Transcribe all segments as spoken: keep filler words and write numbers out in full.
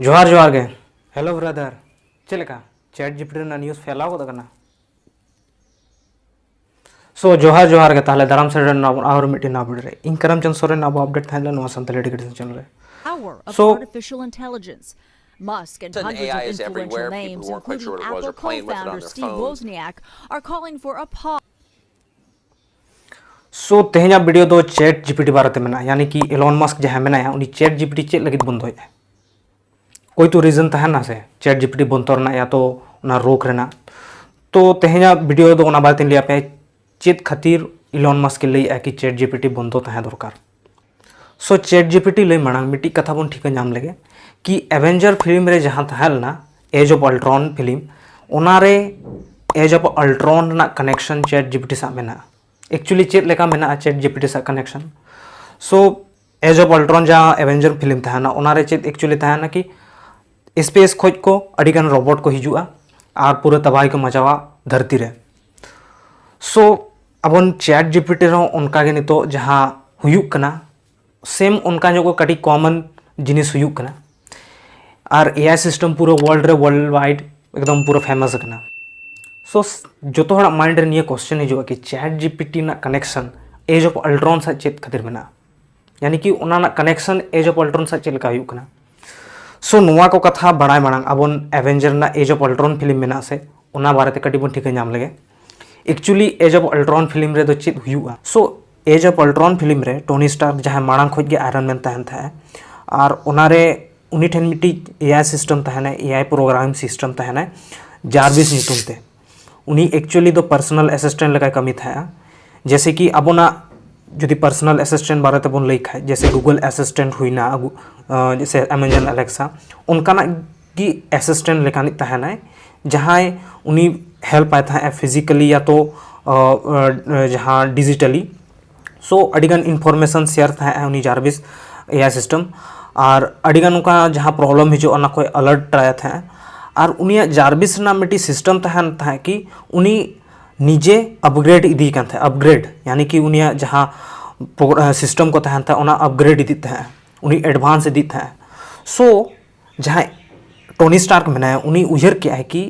ᱡᱚᱦᱟᱨ ᱡᱚᱦᱟᱨ ᱜᱮ᱾ Hello brother, ᱪᱮᱫ ᱞᱮᱠᱟ? ᱪᱮᱴ ᱡᱤᱯᱤᱴᱤ ᱨᱮᱱᱟᱜ ᱱᱤᱭᱩᱡᱽ ᱯᱷᱮᱞᱟᱣ ᱜᱚᱫ ᱟᱠᱟᱱᱟ? So ᱡᱚᱦᱟᱨ ᱡᱚᱦᱟᱨ ᱜᱮ᱾ ᱛᱟᱦᱚᱞᱮ ᱫᱟᱨᱟᱢ ᱥᱮᱴᱮᱨ ᱮᱱᱟ ᱵᱚᱱ ᱟᱨ ᱢᱤᱫᱴᱮᱱ ᱱᱟᱣᱟ ᱵᱷᱤᱰᱤᱭᱳ ᱨᱮ᱾ ᱤᱧ ᱠᱟᱨᱟᱢ ᱪᱟᱸᱫᱽ ᱥᱚᱨᱮᱱ, ᱟᱵᱚ ᱟᱯᱰᱮᱴ ᱛᱟᱦᱮᱸ ᱞᱮᱱᱟ ᱱᱚᱣᱟ ᱥᱟᱱᱛᱟᱲᱤ ᱮᱰᱩᱠᱮᱥᱚᱱ ᱪᱮᱱᱮᱞ ᱨᱮ᱾ Power of So artificial intelligence. Musk and An hundreds A I of is influential everywhere. People names, who weren't quite including sure what it was Apple were playing with it on co-founder their Steve phone. Wozniak, are calling for a pause. So ᱛᱮᱦᱮᱧᱟᱜ video ᱫᱚ chat GPT ᱵᱟᱨᱮᱛᱮ ᱢᱮᱱᱟᱜᱼᱟ, ᱭᱟᱱᱤ ᱠᱤ ᱮᱞᱚᱱ mask ᱡᱟᱦᱟᱸᱭ ᱢᱮᱱᱟᱭᱟ, ᱩᱱᱤ chat GPT ᱪᱮᱫ ᱞᱟᱹᱜᱤᱫ ᱵᱚᱱᱫᱚᱭᱮᱫᱼᱟ? ᱠᱳᱭ ᱛᱚ ᱨᱤᱡᱚᱱ ᱛᱟᱦᱮᱱᱟ ᱥᱮ ᱪᱮᱴ ᱡᱤᱯᱤᱴᱤ ᱵᱚᱱᱫᱚ ᱨᱮᱱᱟᱜ ᱭᱟ ᱛᱚ ᱚᱱᱟ ᱨᱳᱠ ᱨᱮᱱᱟᱜ᱾ ᱛᱚ ᱛᱮᱦᱮᱧᱟᱜ ᱵᱷᱤᱰᱤᱭᱳ ᱫᱚ ᱚᱱᱟ ᱵᱟᱨᱮᱛᱮᱧ ᱞᱟᱹᱭ ᱟᱯᱮᱭᱟ, ᱪᱮᱫ ᱠᱷᱟᱹᱛᱤᱨ ᱮᱞᱚᱱ ᱢᱟᱥᱠ ᱮ ᱞᱟᱹᱭᱮᱫᱼᱟ ᱠᱤ ᱪᱮᱴ ᱡᱤᱯᱤᱴᱤ ᱵᱚᱱᱫᱚ ᱛᱟᱦᱮᱸ ᱫᱚᱨᱠᱟᱨ᱾ So ᱪᱮᱴ ᱡᱤᱯᱤᱴᱤ ᱞᱟᱹᱭ ᱢᱟᱲᱟᱝ ᱢᱤᱫᱴᱤᱡ ᱠᱟᱛᱷᱟ ᱵᱚᱱ ᱴᱷᱤᱠᱟᱹ ᱧᱟᱢ ᱞᱮᱜᱮ ᱠᱤ ᱮᱵᱷᱮᱱᱡᱟᱨ ᱯᱷᱤᱞᱢ ᱨᱮ ᱡᱟᱦᱟᱸ ᱛᱟᱦᱮᱸ ᱞᱮᱱᱟ, ᱮᱡᱽ ᱚᱯᱷ ᱟᱞᱴᱨᱚᱱ ᱯᱷᱤᱞᱢ, ᱚᱱᱟᱨᱮ ᱮᱡᱽ ᱚᱯᱷ ᱟᱞᱴᱨᱚᱱ ᱨᱮᱱᱟᱜ ᱠᱟᱱᱮᱠᱥᱚᱱ ᱪᱮᱴ ᱡᱤᱯᱤᱴᱤ ᱥᱟᱶ ᱢᱮᱱᱟᱜᱼᱟ᱾ ᱮᱠᱪᱩᱭᱮᱞᱤ ᱪᱮᱫ ᱞᱮᱠᱟ ᱢᱮᱱᱟᱜᱼᱟ ᱪᱮᱴ ᱡᱤᱯᱤᱴᱤ ᱥᱟᱶ ᱠᱟᱱᱮᱠᱥᱚᱱ? So ᱮᱡᱽ ᱚᱯᱷ ᱟᱞᱴᱨᱚᱱ ᱡᱟᱦᱟᱸ ᱮᱵᱷᱮᱱᱡᱟᱨ ᱯᱷᱤᱞᱢ ᱛᱟᱦᱮᱱᱟ, ᱚᱱᱟᱨᱮ ᱪᱮᱫ ᱮᱠᱪᱩᱭᱮᱞᱤ ᱛᱟᱦᱮᱱᱟ ᱠᱤ ᱥᱯᱮᱥ ᱠᱷᱚᱡ ᱠᱚ ᱟᱹᱰᱤᱜᱟᱱ ᱨᱳᱵᱚᱴ ᱠᱚ ᱦᱤᱡᱩᱜᱼᱟ ᱟᱨ ᱯᱩᱨᱟᱹ ᱛᱟᱵᱟᱦᱤ ᱠᱚ ᱢᱟᱪᱟᱣᱟ ᱫᱷᱟᱹᱨᱛᱤ ᱨᱮ᱾ So ᱟᱵᱚᱱ ᱪᱮᱴ ᱡᱤᱯᱤᱴᱤ ᱨᱮᱦᱚᱸ ᱚᱱᱠᱟᱜᱮ ᱱᱤᱛᱚᱜ ᱡᱟᱦᱟᱸ ᱦᱩᱭᱩᱜ ᱠᱟᱱᱟ, ᱥᱮᱢ ᱚᱱᱠᱟ ᱧᱚᱜ ᱠᱚ ᱠᱟᱹᱴᱤᱡ ᱠᱚᱢᱚᱱ ᱡᱤᱱᱤᱥ ᱦᱩᱭᱩᱜ ᱠᱟᱱᱟ᱾ ᱟᱨ ᱮ ᱟᱭ ᱥᱤᱥᱴᱮᱢ ᱯᱩᱨᱟᱹ ᱣᱟᱨᱞᱰ ᱨᱮ, ᱣᱟᱨᱞᱰ ᱣᱟᱭᱤᱰ ᱮᱠᱫᱚᱢ ᱯᱩᱨᱟᱹ ᱯᱷᱮᱢᱟᱥ ᱟᱠᱟᱱᱟ᱾ So ᱡᱚᱛᱚ ᱦᱚᱲᱟᱜ ᱢᱟᱭᱤᱱᱰ ᱨᱮ ᱱᱤᱭᱟᱹ ᱠᱚᱥᱪᱮᱱ ᱦᱤᱡᱩᱜᱼᱟ ᱠᱤ ᱪᱮᱴ ᱡᱤᱯᱤᱴᱤ ᱨᱮᱱᱟᱜ ᱠᱟᱱᱮᱠᱥᱚᱱ ᱮᱡᱽ ᱚᱯᱷ ᱟᱞᱴᱨᱚᱱ ᱥᱟᱶ ᱪᱮᱫ ᱠᱷᱟᱹᱛᱤᱨ ᱢᱮᱱᱟᱜᱼᱟ, ᱭᱟᱱᱤ ᱠᱤ ᱚᱱᱟ ᱨᱮᱱᱟᱜ ᱠᱟᱱᱮᱠᱥᱚᱱ ᱮᱡᱽ ᱚᱯᱷ ᱟᱞᱴᱨᱚᱱ ᱥᱟᱶ ᱪᱮᱫ ᱞᱮᱠᱟ ᱦᱩᱭᱩᱜ ᱠᱟᱱᱟ? So ᱱᱚᱣᱟ ᱠᱚ ᱠᱟᱛᱷᱟ ᱵᱟᱲᱟᱭ ᱢᱟᱲᱟᱝ ᱟᱵᱚᱱ ᱮᱵᱷᱮᱱᱡᱟᱨ ᱨᱮᱱᱟᱜ ᱮᱡᱽ ᱚᱯᱷ ᱟᱞᱴᱨᱚᱱ ᱯᱷᱤᱞᱢ ᱢᱮᱱᱟᱜᱼᱟ ᱥᱮ, ᱚᱱᱟ ᱵᱟᱨᱮᱛᱮ ᱠᱟᱹᱴᱤᱡ ᱵᱚᱱ ᱴᱷᱤᱠᱟᱹ ᱧᱟᱢ ᱞᱮᱜᱮ᱾ ᱮᱠᱪᱩᱭᱮᱞᱤ ᱮᱡᱽ ᱚᱯᱷ ᱟᱞᱴᱨᱚᱱ ᱯᱷᱤᱞᱢ ᱨᱮᱫᱚ ᱪᱮᱫ ᱦᱩᱭᱩᱜᱼᱟ? So ᱮᱡᱽ ᱚᱯᱷ ᱟᱞᱴᱨᱚᱱ ᱯᱷᱤᱞᱢ ᱨᱮ ᱴᱳᱱᱤ ᱥᱴᱟᱨᱠ ᱡᱟᱦᱟᱸᱭ ᱢᱟᱲᱟᱝ ᱠᱷᱚᱡ ᱜᱮ ᱟᱭᱨᱚᱱ ᱢᱮᱱ ᱛᱟᱦᱮᱱ ᱛᱟᱦᱮᱸᱫ, ᱟᱨ ᱚᱱᱟᱨᱮ ᱩᱱᱤ ᱴᱷᱮᱱ ᱢᱤᱫᱴᱤᱡ ᱮ ᱟᱭ ᱥᱤᱥᱴᱮᱢ ᱛᱟᱦᱮᱱᱟᱭ, ᱮ ᱟᱭ ᱯᱨᱳᱜᱨᱟᱢ ᱥᱤᱥᱴᱮᱢ ᱛᱟᱦᱮᱱᱟᱭ ᱡᱟᱨᱵᱤᱥ ᱧᱩᱛᱩᱢ ᱛᱮ᱾ ᱩᱱᱤ ᱮᱠᱪᱩᱭᱮᱞᱤ ᱫᱚ ᱯᱟᱨᱥᱚᱱᱟᱞ ᱮᱥᱤᱥᱴᱮᱱᱴ ᱞᱮᱠᱟᱭ ᱠᱟᱹᱢᱤ ᱛᱟᱦᱮᱸᱜᱼᱟ᱾ ᱡᱮᱭᱥᱮ ᱠᱤ ᱟᱵᱚᱱᱟᱜ ᱡᱩᱫᱤ ᱯᱟᱨᱥᱚᱱᱟᱞ ᱮᱥᱤᱥᱴᱮᱱᱴ ᱵᱟᱨᱮ ᱛᱮᱵᱚᱱ ᱞᱟᱹᱭ ᱠᱷᱟᱡ, ᱡᱮᱭᱥᱮ ᱜᱩᱜᱚᱞ ᱮᱥᱤᱥᱴᱮᱱᱴ ᱦᱩᱭᱱᱟ, ᱟᱵᱚ, ᱟᱸ, ᱡᱮᱭᱥᱮ ᱮᱢᱟᱡᱚᱱ ᱟᱞᱮᱠᱥᱟ, ᱚᱱᱠᱟᱱᱟᱜ ᱜᱮ ᱮᱥᱤᱥᱴᱮᱱᱴ ᱞᱮᱠᱟᱱᱤᱡ ᱛᱟᱦᱮᱱᱟᱭ, ᱡᱟᱦᱟᱸᱭ ᱩᱱᱤ ᱦᱮᱞᱯ ᱟᱭ ᱛᱟᱦᱮᱸᱜᱼᱟ ᱯᱷᱤᱡᱤᱠᱟᱞᱤ ᱭᱟ ᱛᱚ, ᱟᱸ, ᱟᱸ, ᱡᱟᱦᱟᱸ ᱰᱤᱡᱤᱴᱟᱞᱤ᱾ So ᱟᱹᱰᱤᱜᱟᱱ ᱤᱱᱯᱷᱚᱨᱢᱮᱥᱚᱱ ᱥᱮᱭᱟᱨ ᱛᱟᱦᱮᱸᱜᱼᱟ ᱩᱱᱤ ᱡᱟᱨᱵᱤᱥ ᱮ ᱟᱭ ᱥᱤᱥᱴᱮᱢ, ᱟᱨ ᱟᱹᱰᱤᱜᱟᱱ ᱚᱱᱠᱟ ᱡᱟᱦᱟᱸ ᱯᱨᱚᱵᱞᱮᱢ ᱦᱤᱡᱩᱜᱼᱟ ᱚᱱᱟ ᱠᱷᱚᱡ ᱟᱞᱟᱨᱴ ᱫᱟᱲᱮᱭᱟᱜ ᱛᱟᱦᱮᱸᱜᱼᱟ᱾ ᱟᱨ ᱩᱱᱤᱭᱟᱜ ᱡᱟᱨᱵᱤᱥ ᱨᱮᱱᱟᱜ ᱢᱤᱫᱴᱤᱡ ᱥᱤᱥᱴᱮᱢ ᱛᱟᱦᱮᱱ ᱛᱟᱦᱮᱸᱫ ᱠᱤ ᱩᱱᱤ ᱱᱤᱡᱮ ᱟᱯᱜᱨᱮᱰ ᱤᱫᱤᱭ ᱠᱟᱱ ᱛᱟᱦᱮᱸᱫ, ᱟᱯᱜᱨᱮᱰ ᱭᱟᱱᱤ ᱠᱤ ᱩᱱᱤᱭᱟᱜ ᱡᱟᱦᱟᱸ ᱯᱨᱳ-, ᱥᱤᱥᱴᱮᱢ ᱠᱚ ᱛᱟᱦᱮᱱ ᱛᱟᱦᱮᱸᱫ ᱚᱱᱟ ᱟᱯᱜᱨᱮᱰ ᱤᱫᱤᱜ ᱛᱟᱦᱮᱸᱫ, ᱩᱱᱤ ᱮᱰᱵᱷᱟᱱᱥ ᱤᱫᱤᱜ ᱛᱟᱦᱮᱸᱫ᱾ So ᱡᱟᱦᱟᱸᱭ ᱴᱚᱱᱤ ᱥᱴᱟᱨᱠ ᱢᱮᱱᱟᱭᱟ, ᱩᱱᱤ ᱩᱭᱦᱟᱹᱨ ᱠᱮᱜᱼᱟᱭ ᱠᱤ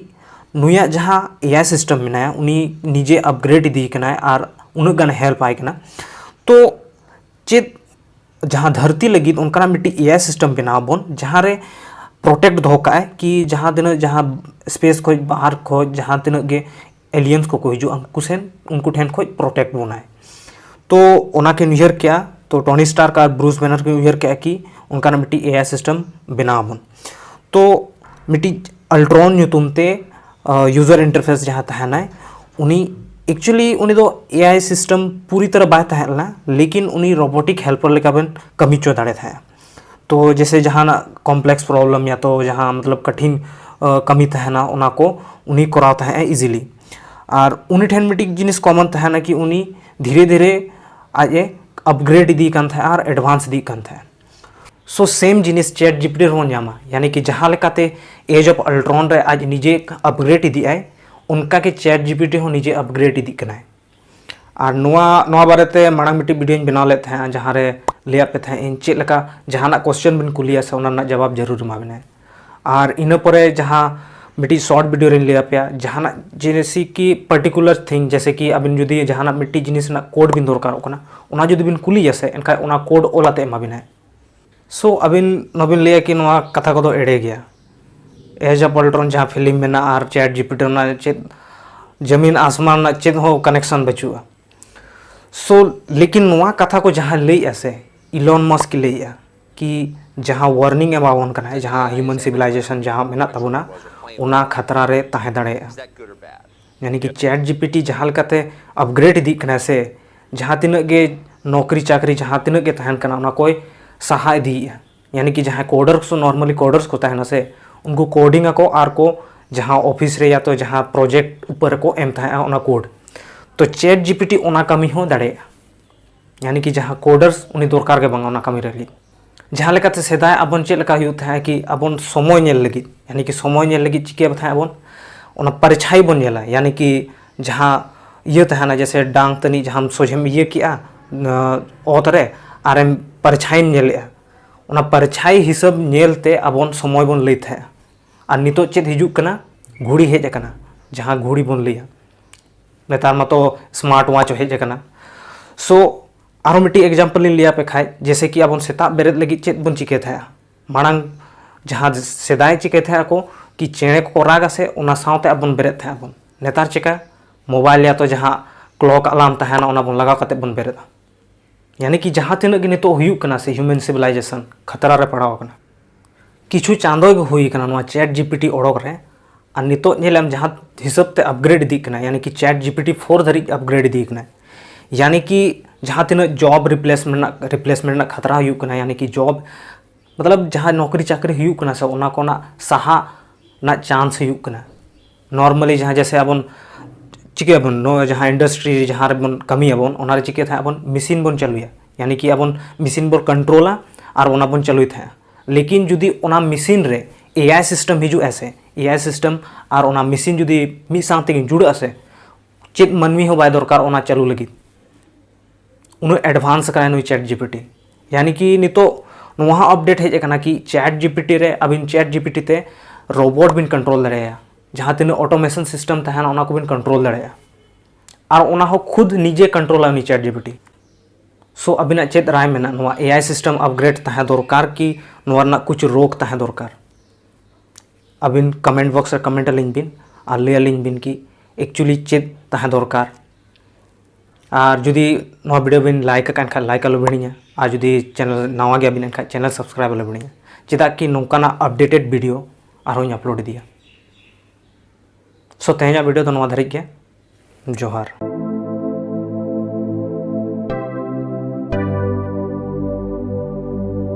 ᱱᱩᱭᱟᱜ ᱡᱟᱦᱟᱸ ᱮ ᱟᱭ ᱥᱤᱥᱴᱮᱢ ᱢᱮᱱᱟᱭᱟ, ᱩᱱᱤ ᱱᱤᱡᱮ ᱟᱯᱜᱨᱮᱰ ᱤᱫᱤᱭ ᱠᱟᱱᱟᱭ ᱟᱨ ᱩᱱᱟᱹᱜ ᱜᱟᱱ ᱦᱮᱞᱯ ᱟᱭ ᱠᱟᱱᱟ᱾ ᱛᱚ ᱪᱮᱫ ᱡᱟᱦᱟᱸ ᱫᱷᱟᱹᱨᱛᱤ ᱞᱟᱹᱜᱤᱫ ᱚᱱᱠᱟᱱᱟᱜ ᱢᱤᱫᱴᱤᱡ ᱮ ᱟᱭ ᱥᱤᱥᱴᱮᱢ ᱵᱮᱱᱟᱣ ᱵᱚᱱ, ᱡᱟᱦᱟᱸ ᱨᱮ ᱯᱨᱚᱴᱮᱠᱴ ᱫᱚᱦᱚ ᱠᱟᱜᱼᱟᱭ ᱠᱤ ᱡᱟᱦᱟᱸ ᱛᱤᱱᱟᱹᱜ ᱡᱟᱦᱟᱸ ᱥᱯᱮᱥ ᱠᱷᱚᱡ ᱵᱟᱦᱟᱨ ᱠᱷᱚᱡ ᱡᱟᱦᱟᱸ ᱛᱤᱱᱟᱹᱜ ᱜᱮ ᱮᱞᱤᱭᱮᱱᱥ ᱠᱚᱠᱚ ᱦᱤᱡᱩᱜᱼᱟ, ᱩᱱᱠᱩ ᱥᱮᱱ, ᱩᱱᱠᱩ ᱴᱷᱮᱱ ᱠᱷᱚᱡ ᱯᱨᱚᱴᱮᱠᱴ ᱵᱚᱱᱟᱭ᱾ ᱛᱚ ᱚᱱᱟ ᱠᱤᱱ ᱩᱭᱦᱟᱹᱨ ᱠᱮᱜᱼᱟ᱾ ᱛᱚ ᱴᱚᱱᱤ ᱥᱴᱟᱨᱠ ᱟᱨ ᱵᱨᱩᱥ ᱵᱮᱱᱟᱨ ᱠᱤᱱ ᱩᱭᱦᱟᱹᱨ ᱠᱮᱜᱼᱟ ᱠᱤ ᱚᱱᱠᱟᱱᱟᱜ ᱢᱤᱫᱴᱤᱡ ᱮ ᱟᱭ ᱥᱤᱥᱴᱮᱢ ᱵᱮᱱᱟᱣ ᱟᱵᱚᱱ᱾ ᱛᱚ ᱢᱤᱫᱴᱤᱡ ᱟᱞᱴᱨᱚᱱ ᱧᱩᱛᱩᱢ ᱛᱮ ᱤᱭᱩᱡᱟᱨ ᱤᱱᱴᱟᱨᱯᱷᱮᱥ ᱡᱟᱦᱟᱸ ᱛᱟᱦᱮᱱᱟᱭ, ᱩᱱᱤ ᱮᱠᱪᱩᱭᱮᱞᱤ ᱩᱱᱤ ᱫᱚ ᱮ ᱟᱭ ᱥᱤᱥᱴᱮᱢ ᱯᱩᱨᱤ ᱛᱚᱨᱟ ᱵᱟᱭ ᱛᱟᱦᱮᱸ ᱞᱮᱱᱟ, ᱞᱮᱠᱤᱱ ᱩᱱᱤ ᱨᱳᱵᱳᱴᱤᱠ ᱦᱮᱞᱯᱟᱨ ᱞᱮᱠᱟ ᱵᱮᱱ ᱠᱟᱹᱢᱤ ᱦᱚᱪᱚ ᱫᱟᱲᱮ ᱛᱟᱦᱮᱸᱜᱼᱟ᱾ ᱛᱚ ᱡᱮᱥᱮ ᱡᱟᱦᱟᱱᱟᱜ ᱠᱚᱢᱯᱞᱮᱠᱥ ᱯᱨᱚᱵᱞᱮᱢ ᱭᱟ ᱛᱚ ᱡᱟᱦᱟᱸ ᱢᱚᱛᱞᱚᱵ ᱠᱟᱴᱷᱤᱱ ᱠᱟᱹᱢᱤ ᱛᱟᱦᱮᱱᱟ, ᱚᱱᱟ ᱠᱚ ᱩᱱᱤ ᱠᱚᱨᱟᱣ ᱛᱟᱦᱮᱸᱜᱼᱟ ᱤᱡᱤᱞᱤ᱾ ᱟᱨ ᱩᱱᱤ ᱴᱷᱮᱱ ᱢᱤᱫᱴᱤᱡ ᱡᱤᱱᱤᱥ ᱠᱚᱢᱚᱱ ᱛᱟᱦᱮᱱᱟ ᱠᱤ ᱩᱱᱤ ᱫᱷᱤᱨᱮ ᱫᱷᱤᱨᱮ ᱟᱡ ᱮ ᱟᱯᱜᱨᱮᱰ ᱤᱫᱤᱭ ᱠᱟᱱ ᱛᱟᱦᱮᱸᱜᱼᱟ ᱟᱨ ᱮᱰᱵᱷᱟᱱᱥ ᱤᱫᱤᱭᱮᱫ ᱠᱟᱱ ᱛᱟᱦᱮᱸᱜᱼᱟ᱾ ᱥᱳ ᱥᱮᱢ ᱡᱤᱱᱤᱥ ᱪᱮᱴ ᱡᱤᱯᱤᱴᱤ ᱨᱮᱵᱚᱱ ᱧᱟᱢᱟ, ᱭᱟᱱᱤ ᱠᱤ ᱡᱟᱦᱟᱸ ᱞᱮᱠᱟᱛᱮ ᱮᱡᱽ ᱚᱯᱷ ᱟᱞᱴᱨᱚᱱ ᱨᱮ ᱟᱡ ᱱᱤᱡᱮ ᱟᱯᱜᱨᱮᱰ ᱤᱫᱤᱜ ᱟᱭ, ᱚᱱᱠᱟ ᱜᱮ ᱪᱮᱴ ᱡᱤᱯᱤᱴᱤ ᱦᱚᱸ ᱱᱤᱡᱮ ᱟᱯᱜᱨᱮᱰ ᱤᱫᱤᱜ ᱠᱟᱱᱟᱭ᱾ ᱟᱨ ᱱᱚᱣᱟ ᱱᱚᱣᱟ ᱵᱟᱨᱮᱛᱮ ᱢᱟᱲᱟᱝ ᱢᱤᱫᱴᱤᱡ ᱵᱷᱤᱰᱤᱭᱳᱧ ᱵᱮᱱᱟᱣ ᱞᱮᱫ ᱛᱟᱦᱮᱸᱜᱼᱟ, ᱡᱟᱦᱟᱸ ᱨᱮ ᱞᱟᱹᱭᱟᱫ ᱯᱮ ᱛᱟᱦᱮᱸᱫ ᱤᱧ ᱪᱮᱫ ᱞᱮᱠᱟ ᱡᱟᱦᱟᱱᱟᱜ ᱠᱚᱥᱪᱮᱱ ᱵᱮᱱ ᱠᱩᱞᱤᱭᱟ ᱥᱮ ᱚᱱᱟ ᱨᱮᱱᱟᱜ ᱡᱟᱵᱟᱵ ᱡᱟᱹᱨᱩᱲ ᱮᱢᱟ ᱵᱮᱱᱟᱭ᱾ ᱟᱨ ᱤᱱᱟᱹ ᱯᱚᱨᱮ ᱡᱟᱦᱟᱸ ᱢᱤᱫᱴᱤᱡ ᱥᱚᱨᱴ ᱵᱷᱤᱰᱤᱭᱳ ᱨᱮᱧ ᱞᱟᱹᱭ ᱟᱯᱮᱭᱟ, ᱡᱟᱦᱟᱱᱟᱜ ᱡᱮᱭᱥᱮ ᱠᱤ ᱯᱟᱨᱴᱤᱠᱩᱞᱟᱨ ᱛᱷᱤᱝ, ᱡᱮᱭᱥᱮ ᱠᱤ ᱟᱵᱤᱱ ᱡᱩᱫᱤ ᱡᱟᱦᱟᱱᱟᱜ ᱢᱤᱫᱴᱤᱡ ᱡᱤᱱᱤᱥ ᱨᱮᱱᱟᱜ ᱠᱳᱰ ᱵᱤᱱ ᱫᱚᱨᱠᱟᱨᱚᱜ ᱠᱟᱱᱟ, ᱚᱱᱟ ᱡᱩᱫᱤ ᱵᱤᱱ ᱠᱩᱞᱤᱭᱟ ᱥᱮ, ᱮᱱᱠᱷᱟᱱ ᱚᱱᱟ ᱠᱳᱰ ᱚᱞ ᱟᱛᱮ ᱮᱢᱟ ᱵᱤᱱᱟᱭ᱾ ᱥᱳ ᱟᱹᱵᱤᱱ ᱱᱚᱣᱟ ᱵᱤᱱ ᱞᱟᱹᱭᱟ ᱠᱤ ᱱᱚᱣᱟ ᱠᱟᱛᱷᱟ ᱠᱚᱫᱚ ᱮᱲᱮ ᱜᱮᱭᱟ, ᱮᱡᱽ ᱚᱯᱷ ᱟᱞᱴᱨᱚᱱ ᱡᱟᱦᱟᱸ ᱯᱷᱤᱞᱢ ᱢᱮᱱᱟᱜᱼᱟ ᱟᱨ ᱪᱮᱴ ᱡᱤᱯᱤᱴᱤ ᱨᱮᱱᱟᱜ ᱪᱮᱫ ᱡᱟᱹᱢᱤᱱ ᱟᱥᱢᱟᱱ ᱨᱮᱱᱟᱜ ᱪᱮᱫ ᱦᱚᱸ ᱠᱟᱱᱮᱠᱥᱚᱱ ᱵᱟᱹᱪᱩᱜᱼᱟ᱾ ᱥᱳ ᱞᱮᱠᱤᱱ ᱱᱚᱣᱟ ᱠᱟᱛᱷᱟ ᱠᱚ ᱡᱟᱦᱟᱸ ᱞᱟᱹᱭᱮᱜᱼᱟ ᱥᱮ, ᱤᱞᱚᱱ ᱢᱟᱥᱠ ᱞᱟᱹᱭᱮᱜᱼᱟ ᱠᱤ ᱡᱟᱦᱟᱸ ᱳᱣᱟᱨᱱᱤᱝ ᱮᱢᱟᱵᱚᱱ ᱠᱟᱱᱟᱭ, ᱡᱟᱦᱟᱸ ᱦᱤᱭᱩᱢᱮᱱ ᱥᱤᱵᱤᱞᱟᱭᱡᱮᱥᱚᱱ ᱡᱟᱦᱟᱸ ᱢᱮᱱᱟᱜ ᱛᱟᱵᱚᱱᱟ, ᱚᱱᱟ ᱠᱷᱟᱛᱨᱟ ᱨᱮ ᱛᱟᱦᱮᱸ ᱫᱟᱲᱮᱭᱟᱜᱼᱟ᱾ ᱭᱟᱱᱤ ᱠᱤ ᱪᱮᱴ ᱡᱤᱯᱤᱴᱤ ᱡᱟᱦᱟᱸ ᱞᱮᱠᱟᱛᱮ ᱟᱯᱜᱨᱮᱰ ᱤᱫᱤᱜ ᱠᱟᱱᱟ ᱥᱮ, ᱡᱟᱦᱟᱸ ᱛᱤᱱᱟᱹᱜ ᱜᱮ ᱱᱚᱠᱨᱤ ᱪᱟᱠᱨᱤ ᱡᱟᱦᱟᱸ ᱛᱤᱱᱟᱹᱜ ᱜᱮ ᱛᱟᱦᱮᱱ ᱠᱟᱱᱟ, ᱚᱱᱟ ᱠᱚᱭ ᱥᱟᱦᱟ ᱤᱫᱤᱭᱮᱜᱼᱟ᱾ ᱭᱟᱱᱤ ᱠᱤ ᱡᱟᱦᱟᱸᱭ ᱠᱳᱰᱟᱨᱥ ᱠᱚ, ᱱᱚᱨᱢᱟᱞᱤ ᱠᱳᱰᱟᱨᱥ ᱠᱚ ᱛᱟᱦᱮᱱᱟ ᱥᱮ, ᱩᱱᱠᱩ ᱠᱳᱰᱤᱝ ᱟᱠᱚ ᱟᱨ ᱠᱚ ᱡᱟᱦᱟᱸ ᱚᱯᱷᱤᱥ ᱨᱮ ᱭᱟ ᱛᱚ ᱡᱟᱦᱟᱸ ᱯᱨᱚᱡᱮᱠᱴ ᱩᱯᱚᱨ ᱨᱮᱠᱚ ᱮᱢ ᱛᱟᱦᱮᱸᱜᱼᱟ ᱚᱱᱟ ᱠᱳᱰ, ᱛᱚ ᱪᱮᱴ ᱡᱤᱯᱤᱴᱤ ᱚᱱᱟ ᱠᱟᱹᱢᱤ ᱦᱚᱸ ᱫᱟᱲᱮᱭᱟᱜᱼᱟ᱾ ᱭᱟᱱᱤ ᱠᱤ ᱡᱟᱦᱟᱸ ᱠᱳᱰᱟᱨᱥ, ᱩᱱᱤ ᱫᱚᱨᱠᱟᱨ ᱜᱮ ᱵᱟᱝᱟ ᱚᱱᱟ ᱠᱟᱹᱢᱤ ᱨᱮ ᱞᱟᱹᱜᱤᱫ᱾ ᱡᱟᱦᱟᱸ ᱞᱮᱠᱟᱛᱮ ᱥᱮᱫᱟᱭ ᱟᱵᱚᱱ ᱪᱮᱫ ᱞᱮᱠᱟ ᱦᱩᱭᱩᱜ ᱛᱟᱦᱮᱸᱜ ᱠᱤ ᱟᱵᱚᱱ ᱥᱚᱢᱚᱭ ᱧᱮᱞ ᱞᱟᱹᱜᱤᱫ, ᱭᱟᱱᱤ ᱠᱤ ᱥᱚᱢᱚᱭ ᱧᱮᱞ ᱞᱟᱹᱜᱤᱫ ᱪᱤᱠᱟᱹ ᱛᱟᱦᱮᱸᱜ ᱟᱵᱚᱱ, ᱚᱱᱟ ᱯᱟᱨᱤᱪᱷᱟᱭ ᱵᱚᱱ ᱧᱮᱞᱟ, ᱭᱟᱱᱤ ᱠᱤ ᱡᱟᱦᱟᱸ ᱤᱭᱟᱹ ᱛᱟᱦᱮᱱᱟ, ᱡᱮᱭᱥᱮ ᱰᱟᱝ ᱛᱟᱹᱱᱤᱡ ᱡᱟᱦᱟᱸᱢ ᱥᱚᱡᱷᱮᱢ ᱤᱭᱟᱹ ᱠᱮᱜᱼᱟ, ᱚᱛ ᱨᱮ, ᱟᱨᱮᱢ ᱯᱟᱨᱤᱪᱷᱟᱭᱮᱢ ᱧᱮᱞᱮᱜᱼᱟ, ᱚᱱᱟ ᱯᱟᱨᱪᱷᱟᱭ ᱦᱤᱥᱟᱹᱵ ᱧᱮᱞ ᱛᱮ ᱟᱵᱚᱱ ᱥᱚᱢᱚᱭ ᱵᱚᱱ ᱞᱟᱹᱭ ᱛᱟᱦᱮᱸᱜᱼᱟ᱾ ᱟᱨ ᱱᱤᱛᱚᱜ ᱪᱮᱫ ᱦᱤᱡᱩᱜ ᱠᱟᱱᱟ? ᱜᱷᱩᱲᱤ ᱦᱮᱡ ᱟᱠᱟᱱᱟ, ᱡᱟᱦᱟᱸ ᱜᱷᱩᱲᱤ ᱵᱚᱱ ᱞᱟᱹᱭᱟ᱾ ᱱᱮᱛᱟᱨ ᱢᱟᱛᱚ smart watch ᱦᱮᱡ ᱟᱠᱟᱱᱟ᱾ So ᱟᱨᱦᱚᱸ ᱢᱤᱫᱴᱤᱡ example ᱞᱤᱧ ᱞᱟᱹᱭ ᱟᱯᱮ ᱠᱷᱟᱡ, ᱡᱮᱭᱥᱮ ᱠᱤ ᱟᱵᱚᱱ ᱥᱮᱛᱟᱜ ᱵᱮᱨᱮᱫ ᱞᱟᱹᱜᱤᱫ ᱪᱮᱫ ᱵᱚᱱ ᱪᱤᱠᱟᱹᱭ ᱛᱟᱦᱮᱸᱜᱼᱟ? ᱢᱟᱲᱟᱝ ᱡᱟᱦᱟᱸ ᱥᱮᱫᱟᱭ ᱪᱤᱠᱟᱹᱭ ᱛᱟᱦᱮᱸᱜ ᱟᱠᱚ ᱠᱤ ᱪᱮᱬᱮ ᱠᱚᱠᱚ ᱨᱟᱜᱟ ᱥᱮ, ᱚᱱᱟ ᱥᱟᱶᱛᱮ ᱟᱵᱚᱱ ᱵᱮᱨᱮᱫ ᱛᱟᱦᱮᱸᱜ ᱟᱵᱚᱱ᱾ ᱱᱮᱛᱟᱨ ᱪᱮᱠᱟ? ᱢᱳᱵᱟᱭᱤᱞ ᱭᱟ ᱛᱚ ᱡᱟᱦᱟᱸ clock alarm ᱛᱟᱦᱮᱱᱟ, ᱚᱱᱟ ᱵᱚᱱ ᱞᱟᱜᱟᱣ ᱠᱟᱛᱮ ᱵᱚᱱ ᱵᱮᱨᱮᱫᱼᱟ᱾ ᱭᱟᱱᱤ ᱠᱤ ᱡᱟᱦᱟᱸ ᱛᱤᱱᱟᱹᱜ ᱜᱮ ᱱᱤᱛᱚᱜ ᱦᱩᱭᱩᱜ ᱠᱟᱱᱟ ᱥᱮ human civilization ᱠᱷᱟᱛᱨᱟ ᱨᱮ ᱯᱟᱲᱟᱣ ᱟᱠᱟᱱᱟ᱾ ᱠᱤᱪᱷᱩ ᱪᱟᱸᱫᱚ ᱜᱮ ᱦᱩᱭ ᱟᱠᱟᱱᱟ ᱱᱚᱣᱟ ChatGPT ᱚᱰᱚᱠ ᱨᱮ, ᱟᱨ ᱱᱤᱛᱚᱜ ᱧᱮᱞᱮᱢ ᱡᱟᱦᱟᱸ ᱦᱤᱥᱟᱹᱵ ᱛᱮ upgrade ᱤᱫᱤᱜ ᱠᱟᱱᱟ, ᱭᱟᱱᱤ ᱠᱤ ChatGPT four ᱫᱷᱟᱹᱨᱤᱡ upgrade ᱤᱫᱤᱜ ᱠᱟᱱᱟ᱾ ᱭᱟᱱᱤ ᱠᱤ ᱡᱟᱦᱟᱸ ᱛᱤᱱᱟᱹᱜ job replacement ᱨᱮᱱᱟᱜ, replacement ᱨᱮᱱᱟᱜ ᱠᱷᱟᱛᱨᱟ ᱦᱩᱭᱩᱜ ᱠᱟᱱᱟ, ᱭᱟᱱᱤ ᱠᱤ job ᱢᱚᱛᱞᱚᱵ ᱡᱟᱦᱟᱸ ᱱᱚᱠᱨᱤ ᱪᱟᱠᱨᱤ ᱦᱩᱭᱩᱜ ᱠᱟᱱᱟ ᱥᱮ, ᱚᱱᱟ ᱠᱚᱨᱮᱱᱟᱜ ᱥᱟᱦᱟ ᱨᱮᱱᱟᱜ chance ᱦᱩᱭᱩᱜ ᱠᱟᱱᱟ᱾ Normally ᱡᱟᱦᱟᱸ ᱡᱮᱭᱥᱮ ᱟᱵᱚᱱ ᱪᱤᱠᱟᱹᱭᱟᱵᱚᱱ, ᱱᱚᱣᱟ ᱡᱟᱦᱟᱸ industry ᱨᱮ ᱡᱟᱦᱟᱸ ᱨᱮᱵᱚᱱ ᱠᱟᱹᱢᱤᱭᱟᱵᱚᱱ, ᱚᱱᱟ ᱨᱮ ᱪᱤᱠᱟᱹᱭ ᱛᱟᱦᱮᱸᱫ ᱟᱵᱚᱱ? Machine ᱵᱚᱱ ᱪᱟᱹᱞᱩᱭᱟ, ᱭᱟᱱᱤ ᱠᱤ ᱟᱵᱚᱱ machine ᱵᱚᱱ controlᱟ ᱟᱨ ᱚᱱᱟ ᱵᱚᱱ ᱪᱟᱹᱞᱩᱭ ᱛᱟᱦᱮᱸᱫ᱾ ᱞᱮᱠᱤᱱ ᱡᱩᱫᱤ ᱚᱱᱟ machine ᱨᱮ AI system ᱦᱤᱡᱩᱜᱼᱟ ᱥᱮ, AI system ᱟᱨ ᱚᱱᱟ machine ᱡᱩᱫᱤ ᱢᱤᱫ ᱥᱟᱶ ᱛᱮᱠᱤᱱ ᱡᱩᱲᱟᱹᱜᱼᱟ ᱥᱮ, ᱪᱮᱫ ᱢᱟᱹᱱᱢᱤ ᱦᱚᱸ ᱵᱟᱭ ᱫᱚᱨᱠᱟᱨ ᱚᱱᱟ ᱪᱟᱹᱞᱩ ᱞᱟᱹᱜᱤᱫ᱾ ᱩᱱᱟᱹᱜ advance ᱟᱠᱟᱱᱟ ᱱᱩᱭ ChatGPT᱾ ᱭᱟᱱᱤ ᱠᱤ ᱱᱤᱛᱚᱜ ᱱᱚᱣᱟ ᱦᱚᱸ update ᱦᱮᱡ ᱟᱠᱟᱱᱟ ᱠᱤ ChatGPT ᱨᱮ ᱟᱹᱵᱤᱱ ChatGPT ᱛᱮ robot ᱵᱤᱱ control ᱫᱟᱲᱮᱭᱟᱭᱟ, ᱡᱟᱦᱟᱸ ᱛᱤᱱᱟᱹᱜ automation system ᱛᱟᱦᱮᱱᱟ ᱚᱱᱟ ᱠᱚᱵᱤᱱ control ᱫᱟᱲᱮᱭᱟᱜᱼᱟ, ᱟᱨ ᱚᱱᱟ ᱦᱚᱸ ᱠᱷᱩᱫ ᱱᱤᱡᱮ control ᱟ ᱩᱱᱤ ChatGPT᱾ So ᱟᱹᱵᱤᱱᱟᱜ ᱪᱮᱫ ᱨᱟᱭ ᱢᱮᱱᱟᱜᱼᱟ? ᱱᱚᱣᱟ AI system upgrade ᱛᱟᱦᱮᱸ ᱫᱚᱨᱠᱟᱨ ᱠᱤ ᱱᱚᱣᱟ ᱨᱮᱱᱟᱜ ᱠᱩᱪ ᱨᱳᱠ ᱛᱟᱦᱮᱸ ᱫᱚᱨᱠᱟᱨ? ᱟᱹᱵᱤᱱ comment box ᱨᱮ comment ᱟᱹᱞᱤᱧ ᱵᱤᱱ ᱟᱨ ᱞᱟᱹᱭ ᱟᱹᱞᱤᱧ ᱵᱤᱱ ᱠᱤ actually ᱪᱮᱫ ᱛᱟᱦᱮᱸ ᱫᱚᱨᱠᱟᱨ᱾ ᱟᱨ ᱡᱩᱫᱤ ᱱᱚᱣᱟ video ᱵᱤᱱ like ᱟᱠᱟᱱ ᱠᱷᱟᱱ like ᱟᱞᱚ ᱵᱤᱱ ᱦᱤᱲᱤᱧᱟ, ᱟᱨ ᱡᱩᱫᱤ channel ᱱᱟᱣᱟ ᱜᱮᱭᱟᱵᱤᱱ ᱮᱱᱠᱷᱟᱱ channel subscribe ᱟᱞᱚ ᱵᱤᱱ ᱦᱤᱲᱤᱧᱟ, ᱪᱮᱫᱟᱜ ᱠᱤ ᱱᱚᱝᱠᱟᱱᱟᱜ updated video ᱟᱨᱦᱚᱸᱧ upload ᱤᱫᱤᱭᱟ᱾ So ᱛᱮᱦᱮᱧᱟᱜ video ᱫᱚ ᱱᱚᱣᱟ ᱫᱷᱟᱹᱨᱤᱡ ᱜᱮ᱾ ᱡᱚᱦᱟᱨ᱾